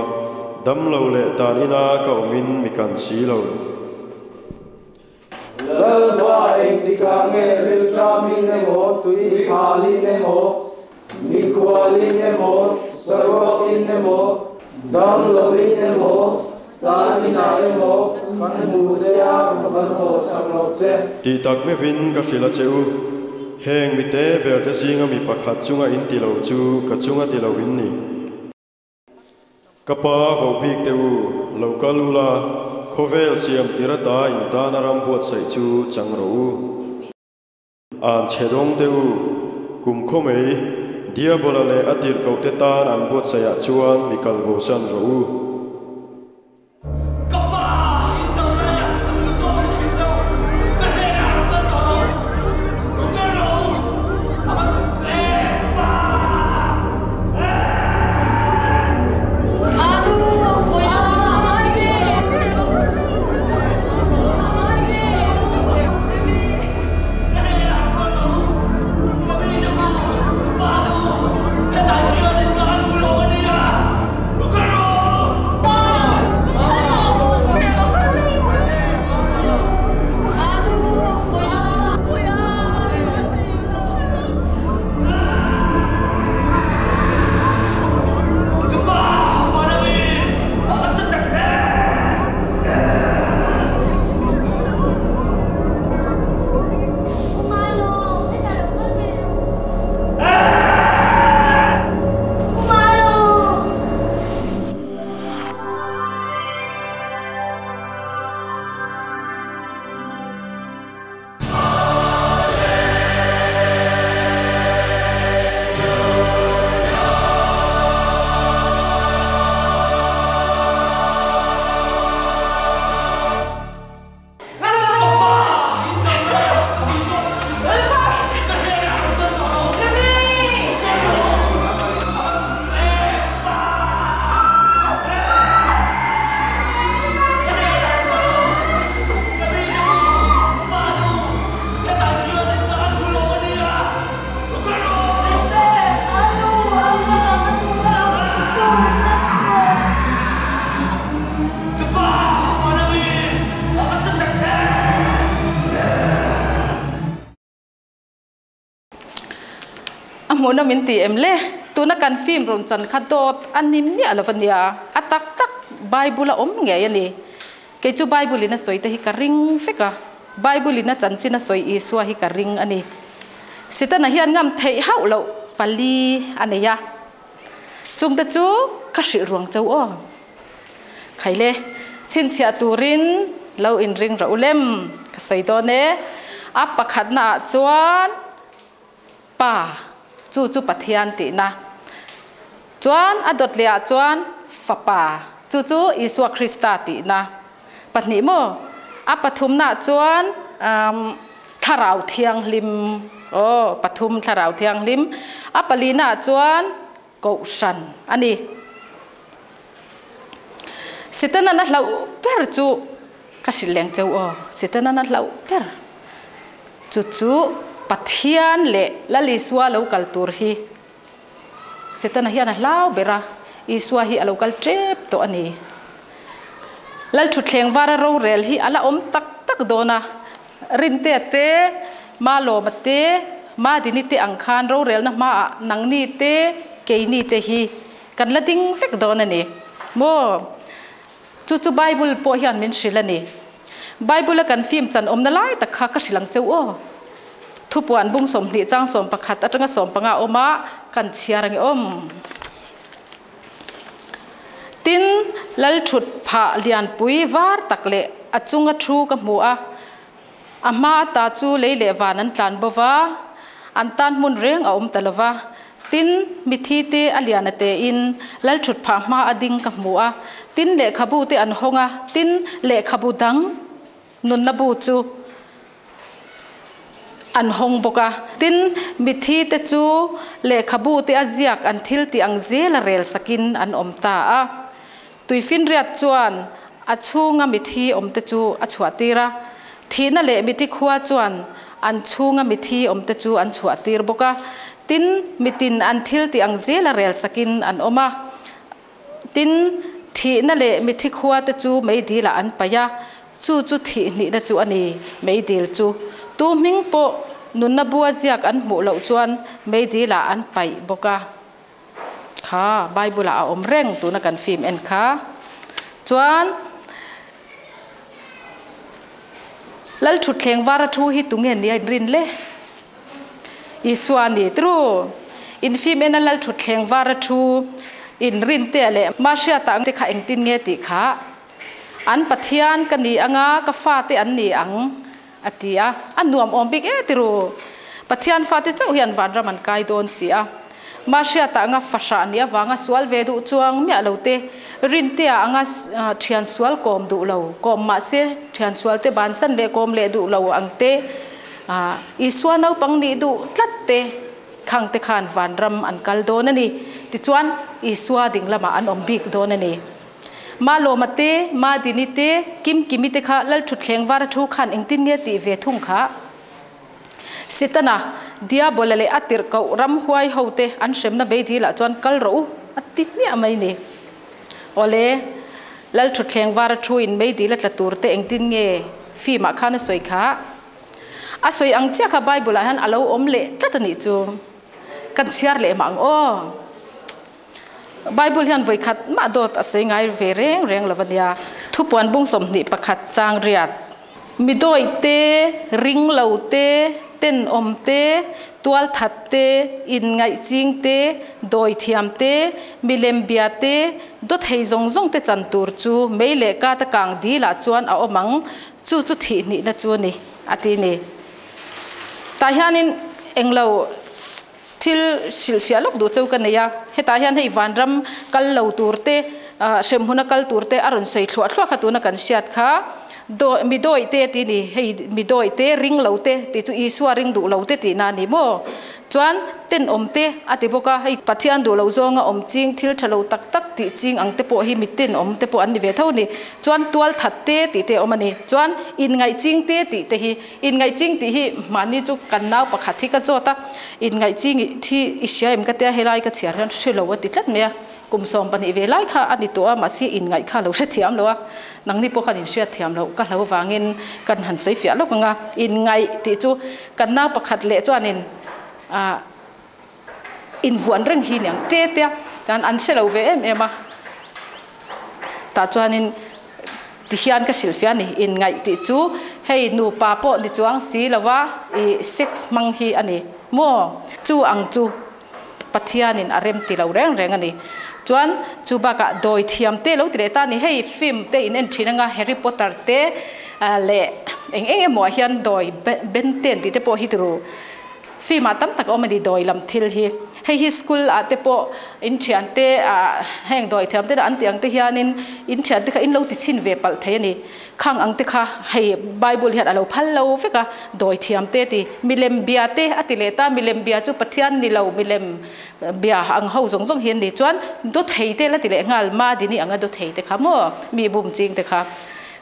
damlo leh tan ina ka awmin mi kan si lo. Lalpa engtikah nge ril ṭamin emaw, tui halin emaw, Mikhualin emaw, saruakin emaw, damloin emaw, taninah emaw kan hmu che a, kan hawsak lo che. Tih tak meuhin ka hrilh a che u, heng mite berte zinga mi pakhat chunga in ti lo chu ka chunga ti lo in ni. Ka pa vo bik te u, lo kal ula, khawvel siam tir ata in tana ram buatsaih chu chang rawh u. An chhe dawng te u, kum khaw mai, Diabola leh a tirhkoh te tan an buatsaih ah chuan mi kal bosan rawh u. Ka fa in dam mai a, ka thu zawk hi thin lo, ka hnenah rawn kal tawh lo, rawn kal rawh u, a va chhuk em pa A hmuhnawm in ti em le? Tuna kan film rawn chan kha dawt a ni miah lo ania, a tak tak Bible a awm ngei a ni. Kei chu Bible in a sawi te hi ka ring vek a, Bible in a chanchin a sawi Isua hi ka ring a ni. Setana hian ngam theih hauh loh pali a nei a, chungte chu ka hrilh ruang chauh aw. Khaile, chhinchhiah turin lo inring rawh u lem, ka sawi dawn e. A pakhatna ah chuan Pa, chu chu Pathian tihna. Chuan a dawt leh ah chuan Fapa, chu chu Isua Krista tihna. Pahnih maw? A pathumna ah chuan Thlarau Thianghlim, aw pathum Thlarau Thianghlim. A palina ah chuan Kohhran a ni. Setanan a hlauh ber chu ka hrilh leng cheu aw, Setanan a hlauh ber chu chu Pathian leh Lal Isua lo kal tur hi Setana hian a hlau ber a, Isua hi a lo kal tep tawh a ni. Lal thutthleng vara rorel hi a la awm tak tak dawn a, Rintea te, Malawma te, Madini te ang khan rorelna hmaah nangni te, keini te hi kan la ding vek dawn a ni maw? Chu chu Bible pawh hian min hrilh a ni. Bible-a kan film chan awmna lai tak kha ka hrilh ang cheu aw. Thupuan bung 20 chang 11 atanga 15 awma kan chhiar ang i awm. Tin, Lalthut phah lianpui var tak leh a chunga thu ka hmu a, a hma ata chu lei leh van an tlan bo va, an tan hmun reng a awm ta lo va. Tin, mithi te a lian a tein Lalthut phah hma a ding ka hmu a, tin lehkhabu te an hawng a, tin lehkhabu dang nunna bu chu. an hawng bawk a. Tin, mitthi te chu lehkhabu te a ziak an thil tih ang zela rel sakin an awm ta a. Tuifinriat chuan a chhunga mithi awmte chu a chhuahtir a, thihna leh mithi khua chuan an chhunga mithi awmte chu an chhuahtir bawk a. Tin, mitin an thil tih ang zela rel sakin an awm a. Tin, thihna leh mithi khua te chu meidilah an paih a, chu chu thihhnihna chu a ni, meidil chu. Tu hming pawh nunna bua ziak an hmuh loh chuan meidilah an paih bawk a. Kha Bible ah a awm reng tuna kan film en kha. Chuan Lal thutthleng vara thu hi tunge nia in rin le? Isua a ni tru. In film ena Lal thutthleng vara thu in rin te leh Mahriata ang te kha engtin nge tih kha an Pathian ka ni anga ka fate an ni ang a ti a, a nuam awm bik e tiru. Pathian fate chauh hian vanram an kai dawn si a. Mahriata anga fahrah nih avanga sual ve duh chuang miah lo te, Rintea anga thian sual kawm duh lo, kawm mahse thian sual te bansan leh kawm leh duh lo ang te, Isua naupang nih duh tlat te khang te khan vanram an kal dawn a ni. Tichuan Isua ding lamah an awm bik dawn a ni. Ma Lawma te, Ma Dini te, Kim Kimi te kha Lal Thutthleng vara thu khan engtin nge tih ve thung kha? Setana, Diabola leh a tirhkoh ramhuai ho te an hremna beidil ah chuan kal rawh u a ti hmiah mai ni. Awle, Lal Thutthleng vara thu in meidil a tla tur te engtin nge film ah khan a sawi kha? A sawi ang chiah kha Bible ah hian a lo awm leh tlat a nih chu. Kan chhiar leh mah ang aw. Bible hian vawikhat mah dawt a sawi ngai ve reng reng lo a nia. Thupuan bung 21 chang riat. Mi dawih te, ring lo te, tenawm te, tualthat te, inngaih ching te, dawi thiam te, milem bia te, dawthei zawng zawng te chan tur chu mei leh kata kang dil ah chuan a awm ang, chu chu thih hnihna chu a ni, a ti ni. Tah hianin englo. Thil hrilhfiah lawk duh cheu ka nei a, hetah hian hei vanram kal lo tur te, hremhmuna kal tur te a rawn sawi thluah thluah kha tuna kan hriat kha dawi mi dawi te tih a ni, hei mi dawi te ring lo te tih chu Isua ring duh lo te tihna a ni maw? Chuan tenawm te a ti bawk a, hei Pathian duh loh zawnga awm ching thil tha lo tak tak tih ching ang te pawh hi mi tenawm te pawh an ni ve tho a ni, chuan tual that te tih te a awm a ni, chuan inngaih ching te tih te hi. Inngaihching tih hi mahni chu kan nau pakhat hi ka zawt a, inngaihching hi i hria em ka tia helai ka chhiar hian hre lo a ti tlat mai a, kum 12 ve lai kha a ni tawh a mahse inngaih kha a lo hrethiam lo a, nangni pawh khan inhriat thiam loh ka hlo vangin kan han sawi fiah lawk ang a, inngaih tih chu kan nau pakhat leh chuanin ah invuan reng hi niang te te a, tan an hre lo ve em em a, tah chuanin ti hian ka hrilh fiah a ni, inngaih tih chu hei nupa pawh ni chuang si lo va ih sex hmang hi a ni maw? Chu ang chu Pathianin a rem ti lo reng reng a ni. Chuan chu bakah dawi thiam te lo ti leh ta a ni, hei film te in en thin anga Harry Potter te leh eng eng emaw ah hian dawi Ben Ten tih te pawh hi turu. Film ah tam tak a awm a ni dawi lam thil hi. Hei hi school ah te pawh in thian te ah heng dawi thiam te an tih ang te hianin in thian te kha in lo ti chhin ve palh thei a ni. Khang ang te kha hei Bible hian a lo phal lo vek a, dawi thiam te ti. Milem bia te a ti leh ta, milem bia chu Pathian ni lo milem bia ang ho zawng zawng hi an ni. Chuan daw thei te la ti leh nghal, Madini anga daw thei te kha maw mi bum ching te kha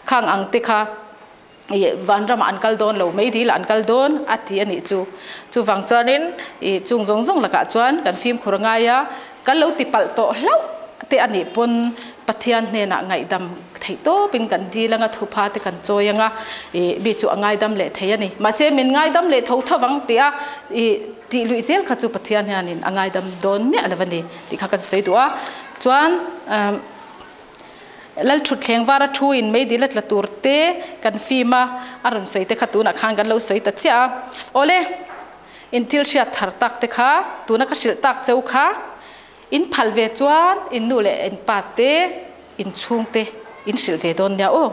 khang ang te kha. Ih vanramah an kal dawn lo mai dil ah an kal dawn a ti a nih chu. Chuvang chuanin ih chung zawng zawng lakah chuan kan fimkhur a ngai a, kan lo ti palh tawh hlauh te a nih pawn Pathian hnenah ngaihdam theih tawpin kan dil anga thupha te kan chawi anga ih mi chu a ngaidam leh thei a ni. Mahse min ngaidam leh tho tho vang tih a ih tih luih zel kha chu Pathian hianin a ngaidam dawn miah lo a ni tih kha kan sawi duh a. Chuan umm. Lal thutthleng vara thu in meidil a tla tur te kan film a, a rawn sawi te kha tunah khan kan lo sawi ta chiah a. Awle, in thil hriat thar tak te kha tuna ka hrilh tak cheu kha in phal ve chuan in nu leh in pa te, in chhung te in hrilh ve dawn nia aw.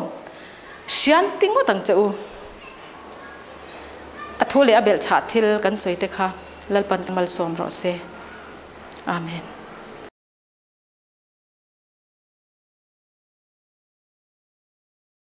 Hrian ti ngawt ang che u. A thu leh a belhchhah thil kan sawi te kha Lalpan malsawm rawh se. Amen.